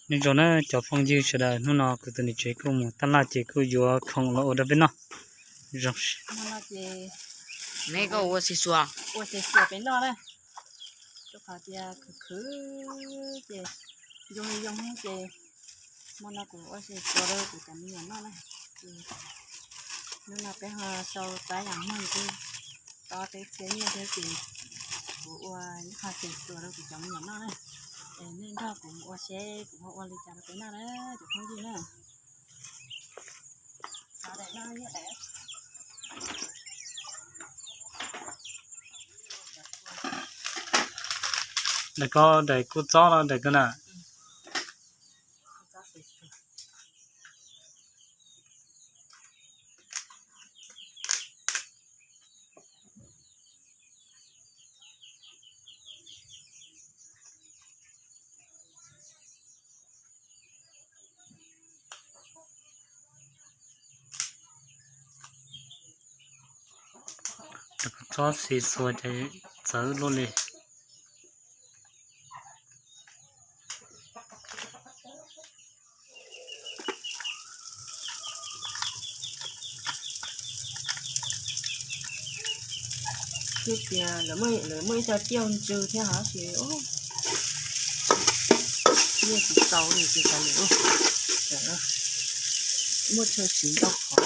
Nyob zoo na cov phooj ywg sawv daws, hnub no kuv tus niam tsev kuj mus tab laj ces kuj yuav khoom los ua rau peb noj. Zoo, neb koj ua xis xuas, ua xis xuas peb noj na. Rau qhov tias khwv khwv ces zoo li zoo ces hmo no kuv ua xis xuas rau kuv cov me nyuam noj na. Hnub no peb ho sau tab yam muag twg, tob peb txhiab nyiaj thiab ces kuv ua ib qho xis xuas rau kuv cov me nyuam noj na. Es nej nrog kuv mus ua seb kuv ho ua li cas rau peb noj na cov phooj ywg na. Daim ko daim kua txob no daim ko na. Txhob xis xuas ces txawv luaj li. Twb tias lawv muaj ib co ciaj ntsw thiab hov tsis nyiaj tsis tau li ces tas li muaj chaw siv ntau qhov.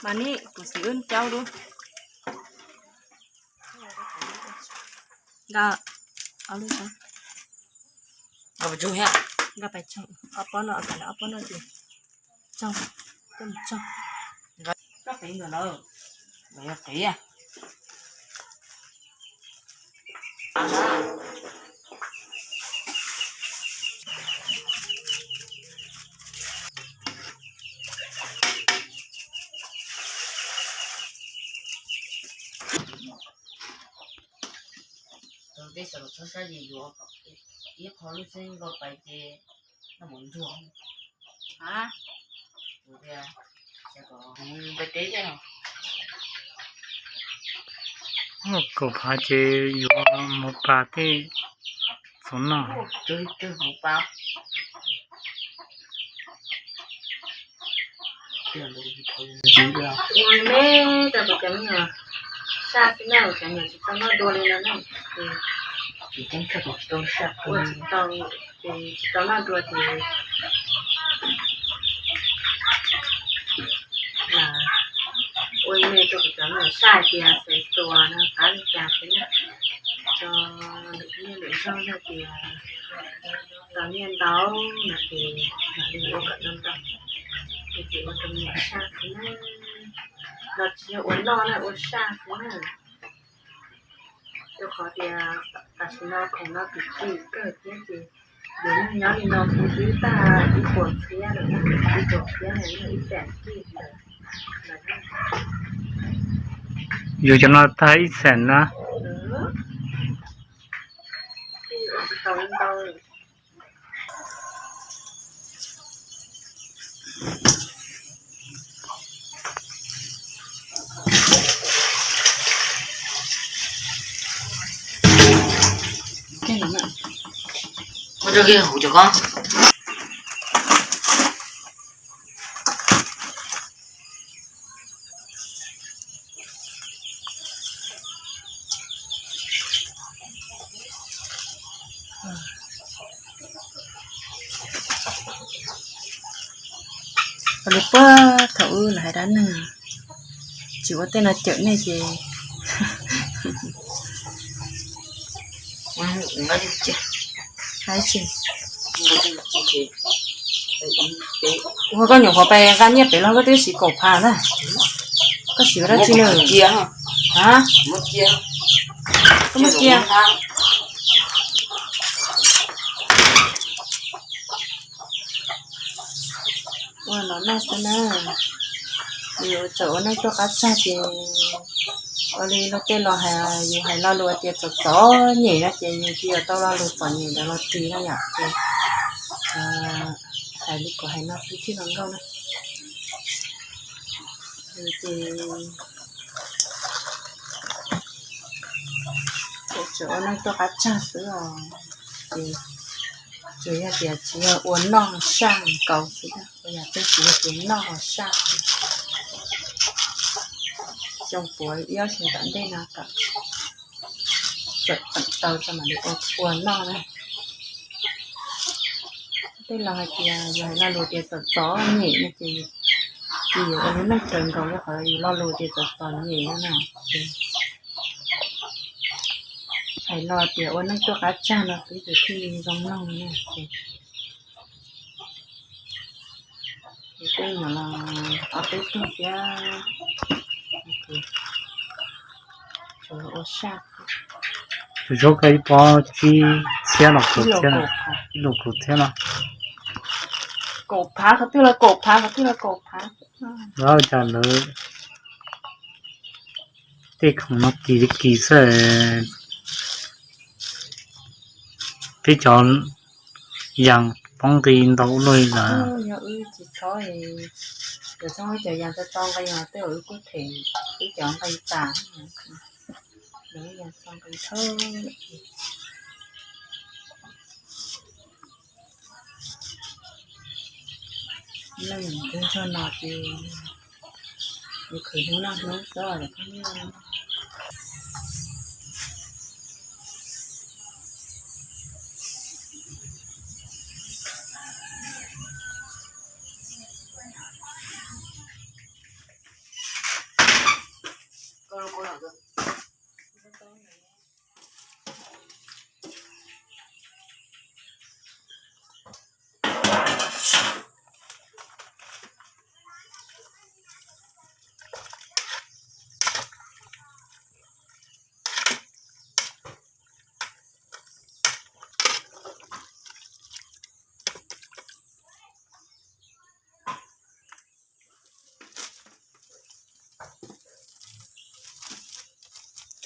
Mas nim kuv xim wb caub dua. Nqa, nqa pais tsoog, ob pob no, ob pob no ces tsoog, coj mus tsoog. Koj qiv ntawm lawm, lawv yog qiv. Tus teb xav los txhob saib ces yuav ib qho lub xeeb nkaus pais ces noj mov nruag. Kaum phav ces yuav mus pas tej txhoov noj. Ua me rau kuv cov me nyuam saj xwb na, kuv cov me nyuam tsis tau noj dua li no na. Ua tsis tau, ces tsis tau noj dua ces mas ua me rau kuv cov me nyuam saj tias xaiv xuas no qab li cas xwb na. Tso lwm niaj lwm zaug no tias tau nyiaj ntau no ces mam li ua kom ntau ntau, ces ua rau me nyuam saj xwb na. No tsis yog ua noj na, ua saj xwb na. Rau qhov tias tam sim no khoom no kim kim kawg thiab ces yuav nyob li no kuv twb tag ib puas txhiab lawm, ib puas txhiab no yog ib xees kij ntawd. Yuav cov no tag ib xees na. Ua rau kiag hauv cov ko. Ua li puag thaum wb los hais dab neeg tsis ua tej no cawm nej ces hais tsis. Ua koj nyuam qhuav pais nqa nyiaj pem los koj twb siv kaum phav na. Koj siv ua dab tsi na? A, muab cia. Ua no noj xwb na. Yus tseem ua neej tuaj qab tsag ces ua li luag tej los hais, yus hais lo lus tias txom txom nyem no ces yus tsis yuav tau lo lus txom nyem ntawd los ris na yom. Ces hais li kuv hais no xwb thiaj zoo nkauj na. Ces tseem ua neej tuaj qab tsag xwb os. Ces tsuas yog tias tsis yog ua noj saj nkaus xwb, ua yam twg tsis yog tias noj saj. Xyoo puav ib ob xyoo tom ntej no kom txawm teem tau tso mam li ua ua noj na. Tej laus hais tias yus hais lo lus tias txom txom nyem no ces, ces yus ua lub neej kawg nkaus rau qhov yus lo lus tias txom txom nyem no na. Ces hais lo tias ua neej tuaj qab tsag no xwb ces thiaj zoo mloog na. Ces kuv tej nyuam los ob peb tug thiab, tsuas ua saj. Tus tsuab koj ib pob tsib txhiab los kaum txhiab no, ib lus kaum txhiab no. Kaum phav, qhov twg los kaum phav, qhov twg los kaum phav. Lawv cas lawv tej khoom no kis li kis xwb. Peb cov yas poob nqi ntau ua luaj li lawm. Yog wb tsis txhob, cov txhob cov yas tau tau nqi os, tej zaum wb kuj them wb cov nqi tas. Lawv yas tau nqi thawj. Leej twg nrog no ces yus khwv hnub noj hnub xwb os.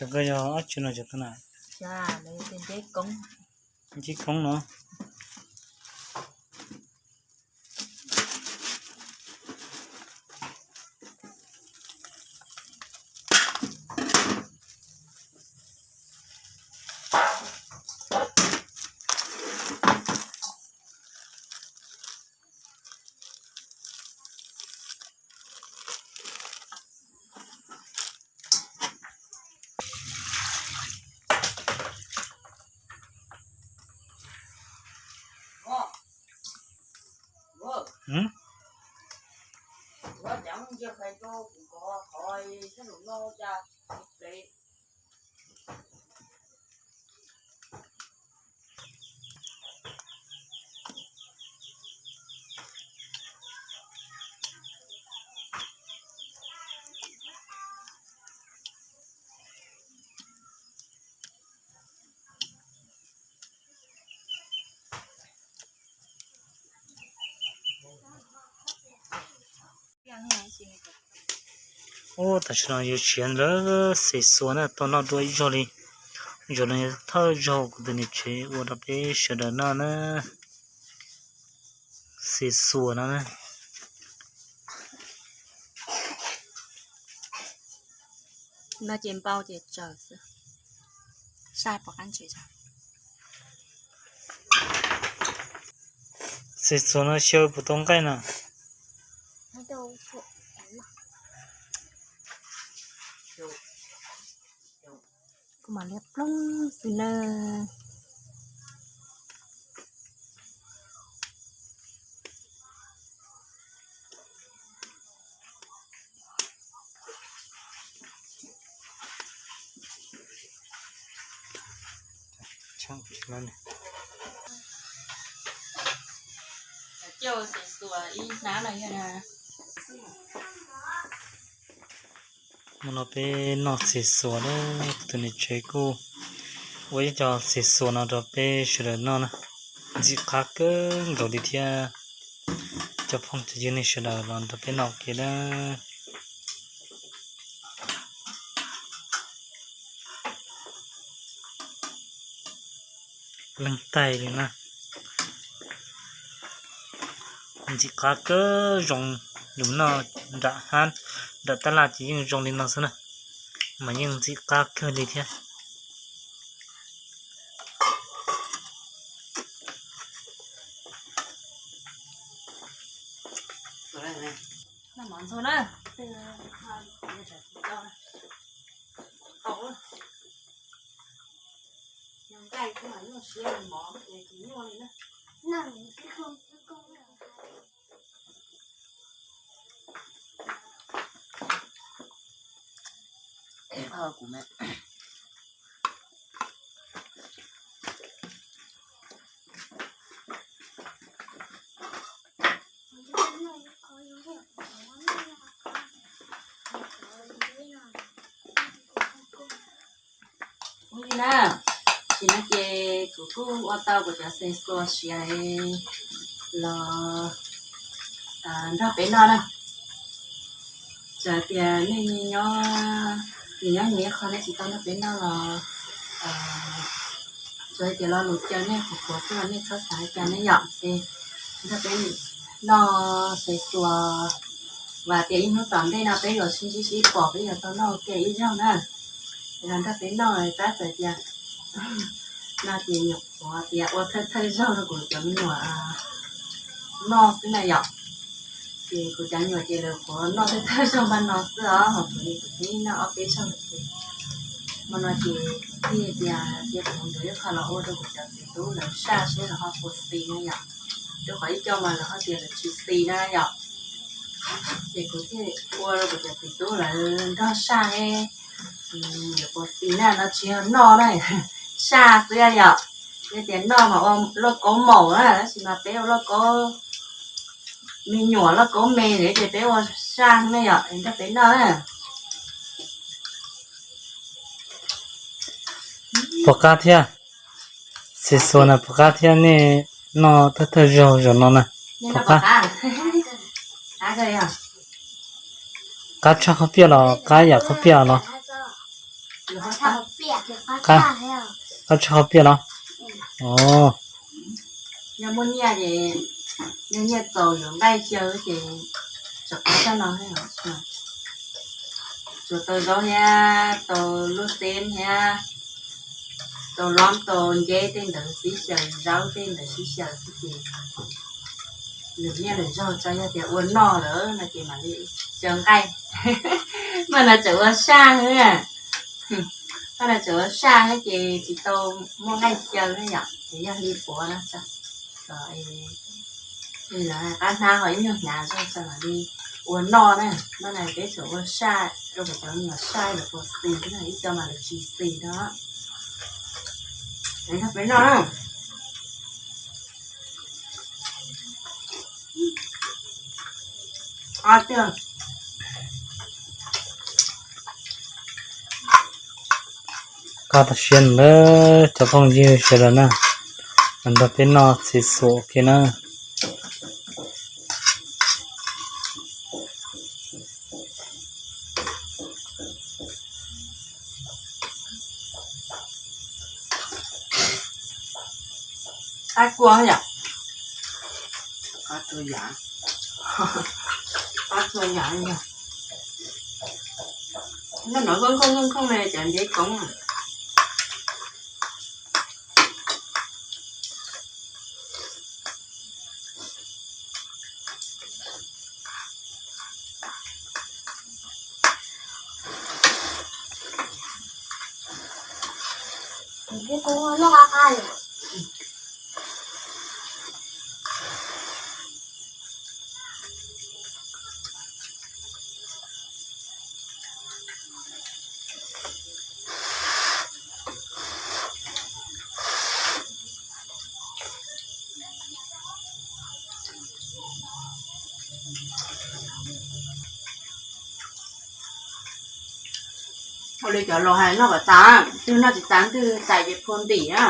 Cov ko yog ob tsi no cov ko na? Ntsib koob no. Ub, tam sim no yuav siav ntawd xis xuas na, tau noj dua ib zaug li. Zaum no thawj zaug kuv tus niam tsev ua rau peb sawv daws noj na. Xis xuas no na. No ces npau ces tsaws xwb. Saj pom qab ntses. Xis xuas no xyaw puas tau nqaij na? Kuv mam liab ploog xwb na. Coj xis xuas ib hnab no yog na. Hnub no peb noj txiv xuas na, tus niam tsev kuj ua ib co txiv xuas no rau peb sawv daws noj na. Ntxim qab kawg nkaus li thiab. Cov phooj cov ywg nej sawv daws los nrog peb noj ua ke na. Leej taig li na. Ntxim qab kawg, zoo yus noj nram hab nram tab laj ces yeej zoo li no xwb na, mas yeej ntxim qab kawg li thiab. Ua li na, sim no ces kuv kuj ua tau kuv cov xeev xuas siav los nrog peb noj na. Txawm tias nej nyob, nyob nyias qhov nej tsis tau nrog peb noj los tsuas hais tias lo lus caw nej qhuav qhuav xwb los nej txhob xav cas nej yom. Ces nrog peb noj xeev xuas, vam tias ib hnub tom ntej no peb yuav sib ntsib sib pom peb yuav tau noj ua ke ib zaug na. Ces los nrog peb noj tab txawm tias no ces nyuam qhuav tias ua thawj thawj zaug rau kuv cov me nyuam noj xwb na yom. Ces kuv cov me nyuam ces lawv qhuav noj thawj thawj zaug mas no xwb os, ho kuv li kuv twb noj ob peb zaug lawm ces hmo no ces thiaj tias cia kuv ntxuav ib qho los ua rau kuv cov txiv tub lawv saj seb lawv ho puas xis na yom. Rau qhov ib co mas lawv ho tias lawv tsis xis na yom. Ces kuv thiaj ua rau kuv cov txiv tub lawv nrog saj, lawv puas xis na no tsis yog noj na, saj xwb yom. Yog tias noj mas ua lauj kaub maum na, tab sis mas peb ua lauj kaub me nyuam lauj kaub me ces peb ua saj ne yom, nrog peb noj na. Puas qab thiab? Xis xuas na puas qab thiab? Nej noj thawj thawj zaug zaum no na, puas qab? Qab tshaj qhov piaj los qab yam qhov piaj los? Qab tshaj qhov piaj los? Os. Yog muaj nyiaj ces, yog nyiaj txaus yuav nqaij xyaw ces tseem qab tshaj no. Tsuas tau zaub thiab tau lub xeb thiab tau lob tau nceb tej ntawd xib xyaw, zaub tej ntawd xib xyaw xwb ces lwm nyiaj lwm zaug tso, yog tias ua noj lawm no ces mam li xyaw nqaij. Mas no tseem ua saj xwb, mas no tseem ua saj xwb ces tsis tau muaj nqaij xyaw na yom, ces yog li puav no tso. Lawv qab hnab ho ib nyuag hnyav zog tso mam li ua noj na. Noj na peb tseem ua saj rau kuv cov me nyuam saj lawv puas xis na, ib co mas lawv tsis xis no. Nrog peb noj na. Qab tiag. Qab tas siab lawm cov phooj ywg sawv daws na, los nrog peb noj txiv xuas ua ke na. Qab kua yom. Qab tua yam, qab tua yam yog. Noj no nkauj nkauj nkauj nkauj na cov nceb koob. Li cov laus hais noj kom tas, twg noj tsis tas twg tas ces phua ntim na.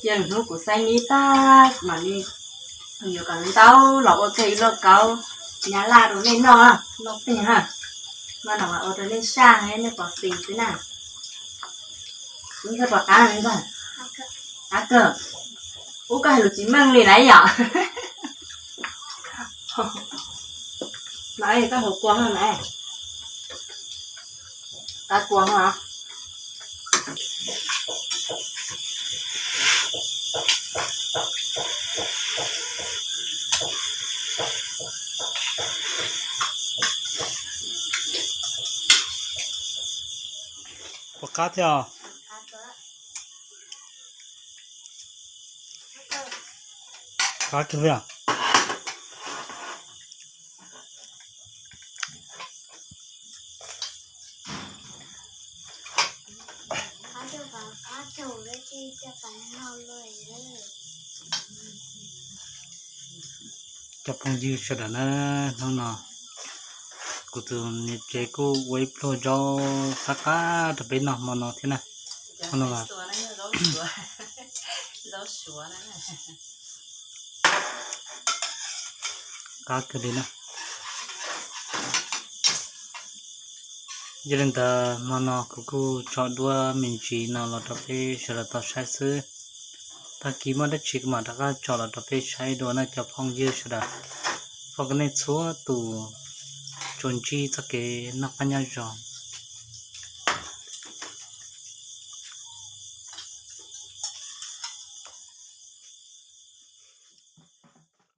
Ces hnub kuv xaib nib tag mam li yuav kom ntau los ua txog ib lauj kaub nyab laj rau nej noj, noj peg na. Mas no mas ua rau nej saj nej pom xis xwb na. Ntxawg pom qab ntxawg. Qab kawg. Ub, koj hais lus tsis meej li na yom. No koj hauv kua no na. Qab kua no. Puas qab thiab os? Qab kawg li os. Cov phooj ywg sawv daws na, hnub no kuv tus niam tsev kuj ua ib pluag zaub qab qab rau peb noj hmo no thiab na. Hmo no mas qab kawg li na. Yog li ntawd hmo no kuv kuj tso duab me ntsis no los rau peb sawv daws tau saib xwb. Tag kis muaj dab tsi kuv mam rov qab tso los rau peb saib dua na cov phooj ywg sawv daws. Foom kom nej txhua tus tsuas ntsib txoj kev noj qab nyob zoo.